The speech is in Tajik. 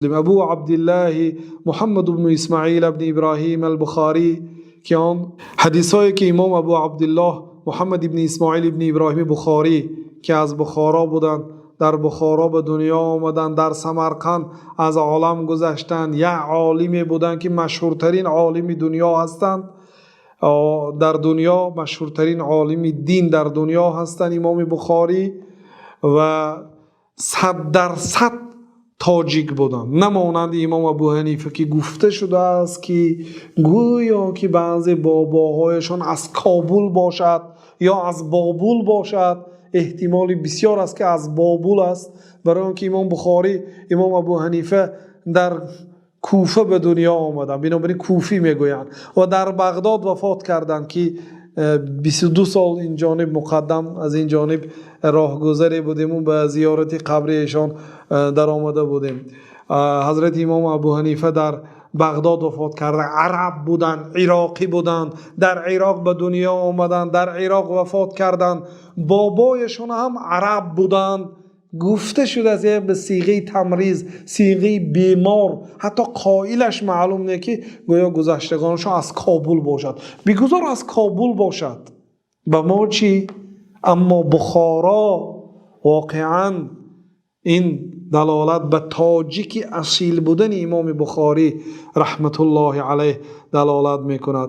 Абу Абдуллоҳ Муҳаммад ибн Исмоил ибн Иброҳим ал-Бухорӣ, ки он ҳадисҳое ки имом Абу Абдуллоҳ Муҳаммад ибн Исмоил ибн Иброҳим Бухорӣ, ки аз Бухоро буданд, дар Бухоро ба дунё омаданд, дар Самарқанд аз олам гузаштанд. Як олиме буданд, ки машҳуртарин олими дунё ҳастанд. Дар дунё машҳуртарин олими дин дар дунё ҳастанд имом Бухорӣ, ва 100% тоҷик буданд. На монанди имом Абӯҳанифа, ки гуфта шудааст, ки гӯё ки баъзе бобоҳояшон аз Кобул бошад ё аз Бобул бошад. Эҳтимол бисёр аст, ки аз Бобул аст, барои инки имом Бухорӣ, имом Абӯҳанифа дар Куфа ба дунё омаданд, бинобар ин куфӣ мегӯянд, ва дар Бағдод вафот карданд, ки 22 сол ин ҷониб муқаддам аз ин ҷониб роҳгузаре будем ва ба зиёрати қабри эшон даромада будем. Ҳазрати имом Абӯҳанифа дар Бағдод вафот карданд. Араб буданд, ироқӣ буданд, дар Ироқ ба дунё омаданд, дар Ироқ вафот карданд. Бобояшон ҳам араб буданд. Гуфта шудааст ба сиғаи тамриз, сиғаи бемор, ҳатто қоилаш маълум нест, ки гӯё гузаштагонашон аз Кобул бошад. Бигузор аз Кобул бошад. Ба мо чӣ? Аммо Бухоро воқеан ин далолат ба тоҷики асил будани имом Бухорӣ раҳматуллоҳи алайҳ далолат мекунад.